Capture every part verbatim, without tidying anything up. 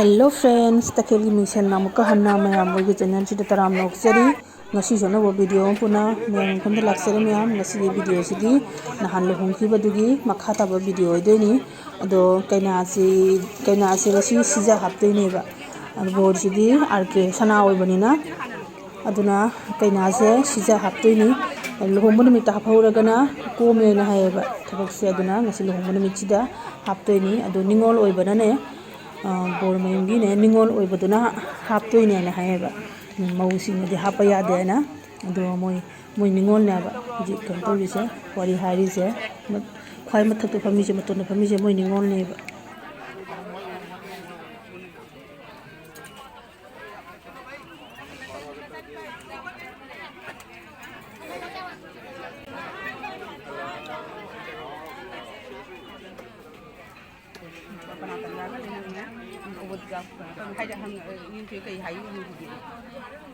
Hello friends, ꯇꯈꯦꯜꯒꯤ ꯃꯤꯡꯁꯦꯜꯅ ꯑꯃꯨꯛꯀ ꯍꯟꯅ ꯃꯌꯥꯝ ꯑꯩꯒꯤ channel ꯁꯤꯗ ꯇꯔꯥꯝꯅ ꯑꯣꯛꯆꯔꯤ꯫ ꯉꯁꯤꯁꯨ ꯑꯅꯧꯕ video ꯑꯃ ꯄꯨꯅ ꯃꯌꯥꯝ ꯃꯐꯝꯗ ꯂꯥꯛꯆꯔꯤ꯫ ꯃꯌꯥꯝ, ꯉꯁꯤꯒꯤ video ꯁꯤꯗꯤ ꯅꯍꯥꯟ ꯂꯨꯍꯣꯡꯈꯤꯕꯗꯨꯒꯤ ꯃꯈꯥ ꯇꯥꯕ video ꯑꯣꯏꯗꯣꯏꯅꯤ꯫ ꯑꯗꯣ ꯀꯩꯅꯥꯁꯤ, ꯀꯩꯅꯥꯁꯦ ꯉꯁꯤ ꯁꯤꯖ ꯍꯥꯞꯇꯣꯏꯅꯦꯕ꯫ ꯑꯗꯣ ꯕꯣꯔꯁꯤꯗꯤ ꯑꯥꯔ ꯀꯦ ꯁꯅꯥ ꯑꯣꯏꯕꯅꯤꯅ, ꯑꯗꯨꯅ ꯀꯩꯅꯥꯁꯦ ꯁꯤꯖ ꯍꯥꯞꯇꯣꯏꯅꯤ꯫ ꯂꯨꯍꯣꯡꯕ ꯅꯨꯃꯤꯠꯇ ꯍꯥꯞꯍꯧꯔꯒꯅ ꯀꯣꯝꯃꯦꯅ ꯍꯥꯏꯌꯦꯕ ꯊꯕꯛꯁꯦ꯫ ꯑꯗꯨꯅ ꯉꯁꯤ ꯂꯨꯍꯣꯡꯕ ꯅꯨꯃꯤꯠꯁꯤꯗ ꯍꯥꯞꯇꯣꯏꯅꯤ꯫ ꯑꯗꯣ ꯅꯤꯉꯣꯜ ꯑꯣꯏꯕꯅꯅꯦ, ꯑ, ꯕꯣꯔ ꯃꯌꯨꯝꯒꯤꯅꯦ, ꯅꯤꯉꯣꯜ ꯑꯣꯏꯕꯗꯨꯅ ꯍꯥꯞꯇꯣꯏꯅꯦꯅ ꯍꯥꯏꯌꯦꯕ꯫ ꯎꯝ, ꯃꯧꯁꯤꯡꯅꯗꯤ ꯍꯥꯞꯄ ꯌꯥꯗꯦꯅ꯫ ꯑꯗꯣ ꯃꯣꯏ, ꯃꯣꯏ ꯅꯤꯉꯣꯜꯅꯦꯕ ꯍꯧꯖꯤꯛ ꯀꯩꯅꯣ ꯇꯧꯔꯤꯁꯦ, ꯋꯥꯔꯤ ꯍꯥꯏꯔꯤꯁꯦ꯫ ꯃ-, ꯈ꯭ꯋꯥꯏ ꯃꯊꯛꯇ ꯐꯝꯃꯤꯁꯦ, ꯃꯇꯣꯟꯗ ꯐꯝꯃꯤꯁꯦ ꯃꯣꯏ ꯅꯤꯉꯣꯜꯅꯦꯕ꯫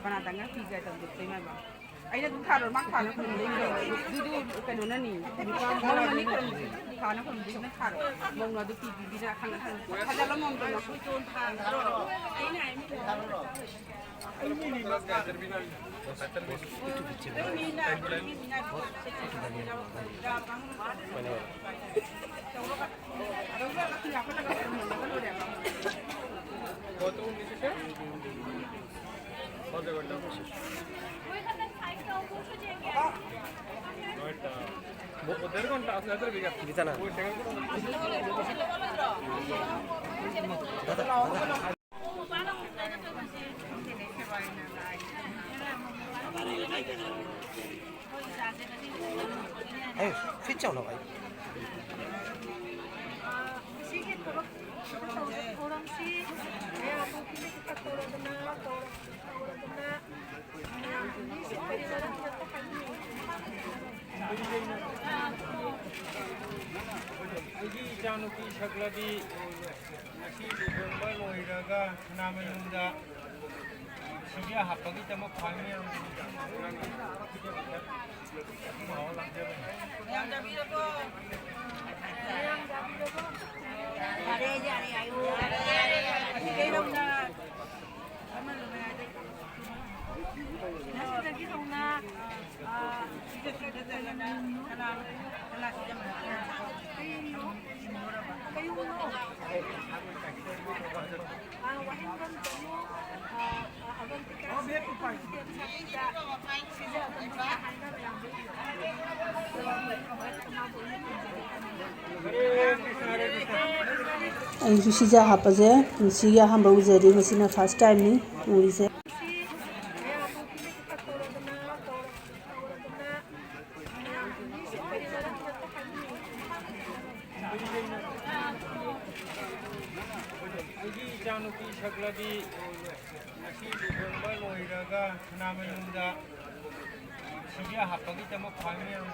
ꯀꯅꯥ ꯇꯪꯒ ꯄꯤꯒꯦ ꯇꯧꯗꯣꯏ ꯃꯥꯏꯕ? ꯑꯩꯅ ꯑꯗꯨꯝ ꯊꯥꯔꯣ, ꯃꯥ ꯊꯥꯔꯣ, ꯈꯨꯝꯗꯣꯏꯅꯤ꯫ ꯑꯗꯨꯗꯨ ꯀꯩꯅꯣꯅꯅꯤ꯫ ꯃꯧꯅꯅꯤ ꯈꯨꯔꯨꯝꯗꯣꯏ, ꯊꯥꯅ ꯈꯨꯔꯨꯝꯗꯣꯏꯁꯤꯅ ꯊꯥꯔꯣ꯫ ꯃꯧꯅ ꯑꯗꯨ ꯄꯤꯕꯤꯕꯤꯅ ꯈꯪꯅ ꯈꯪꯅ ꯊꯥꯖꯜꯂꯝꯃꯣ ꯑꯝꯇ꯫ ꯑꯩ ꯐꯤꯠ ꯆꯥꯎꯅ ꯑꯩ꯫ ꯉꯁꯤꯒꯤ ꯊꯕꯛ ꯇꯧꯔꯤꯕ ꯊꯧꯔꯝꯁꯤ ꯃꯌꯥꯝ ꯄꯨꯝꯅꯃꯛꯀꯤ ꯇꯧꯔꯗꯅ, ꯇꯧꯔꯗꯅ, ꯃꯌꯥꯝ ꯃꯤꯁꯤꯡ ꯀꯔꯤ ꯃꯔꯝ ꯆꯠꯄ ꯍꯥꯏꯕꯤꯌꯨ? ꯑꯩꯒꯤ ꯏꯆꯥꯅꯨꯄꯤ ꯁꯛꯂꯕꯤ ꯉꯁꯤ ꯂꯨꯍꯣꯡꯕ ꯂꯣꯏꯔꯒ ꯁꯅꯥꯃꯌꯨꯝꯗ ꯁꯤꯖ ꯍꯥꯞꯄꯒꯤꯗꯃꯛ ꯈ꯭ꯋꯥꯏ ꯃꯌꯥꯝ ꯌꯥꯔꯦ, ꯌꯥꯔꯦ, ꯌꯥꯔꯦ꯫ ꯑꯩꯁꯨ ꯁꯤꯖꯥ ꯍꯥꯞꯄꯁꯦ ꯄꯨꯟꯁꯤꯒꯤ ꯑꯍꯥꯟꯕ ꯎꯖꯔꯤ, ꯉꯁꯤꯅ first timeꯅꯤ ꯎꯔꯤꯁꯦ꯫ ꯑꯩꯒꯤ ꯏꯆꯥꯅꯨꯄꯤ ꯁꯛꯂꯕꯤ ꯉꯁꯤ ꯂꯨꯍꯣꯡꯕ ꯂꯣꯏꯔꯒ ꯁꯅꯥꯃꯌꯨꯝꯗ ꯁꯤꯖꯥ ꯍꯥꯞꯄꯒꯤꯗꯃꯛ ꯈ꯭ꯋꯥꯏ ꯃꯌꯥꯝ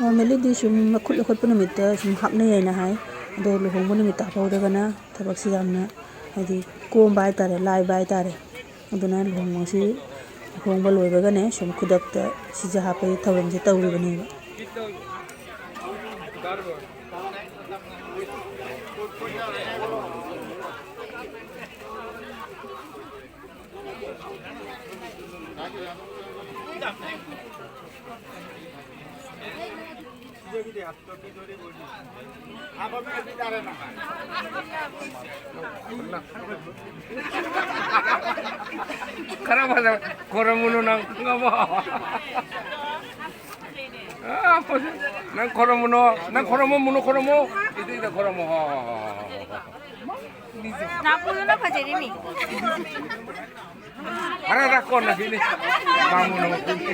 Normally ꯗꯤ ꯁꯨꯝ ꯃꯈꯨꯠ ꯂꯧꯈꯠꯄ ꯅꯨꯃꯤꯠꯇ ꯁꯨꯝ ꯍꯥꯞꯅꯩ ꯍꯥꯏꯅ ꯍꯥꯏ꯫ ꯑꯗꯣ ꯂꯨꯍꯣꯡꯕ ꯅꯨꯃꯤꯠꯇ ꯍꯥꯞꯍꯧꯔꯒꯅ ꯊꯕꯛꯁꯤ ꯌꯥꯝꯅ, ꯍꯥꯏꯗꯤ, ꯀꯣꯝꯕ ꯍꯥꯏꯇꯥꯔꯦ, ꯂꯥꯏꯕ ꯍꯥꯏꯇꯥꯔꯦ꯫ ꯑꯗꯨꯅ ꯂꯨꯍꯣꯡꯕꯁꯤ, ꯂꯨꯍꯣꯡꯕ ꯂꯣꯏꯕꯒꯅꯦ ꯁꯨꯝ ꯈꯨꯗꯛꯇ ꯁꯤꯖꯥ ꯍꯥꯞꯄꯒꯤ ꯊꯧꯔꯝꯁꯦ ꯇꯧꯔꯤꯕꯅꯦꯕ꯫ ꯈꯔ ꯐꯖ ꯈꯣꯔꯝꯃꯨꯅꯨ ꯅꯪ ꯈꯪꯉꯕꯣ? ꯑꯥ, ꯐꯖ-, ꯅꯪ ꯈꯣꯔꯝꯃꯨꯅꯣ, ꯅꯪ ꯈꯣꯔꯝꯃꯣ, ꯃꯨꯅꯣ ꯈꯣꯔꯝꯃꯣ, ꯏꯇꯩꯗ ꯈꯣꯔꯝꯃꯣ, ꯍꯣ, ꯍꯣ, ꯍꯣ, ꯍꯣ, ꯍꯣ꯫ ꯅꯥꯄꯨꯗꯨꯅ ꯐꯖꯔꯤꯃꯤ꯫ ꯈꯔ ꯈꯔ ꯀꯣꯟꯅ ꯁꯤꯅꯤ꯫ ꯃꯥꯃꯨꯅ ꯃꯈꯨꯝꯁꯤ꯫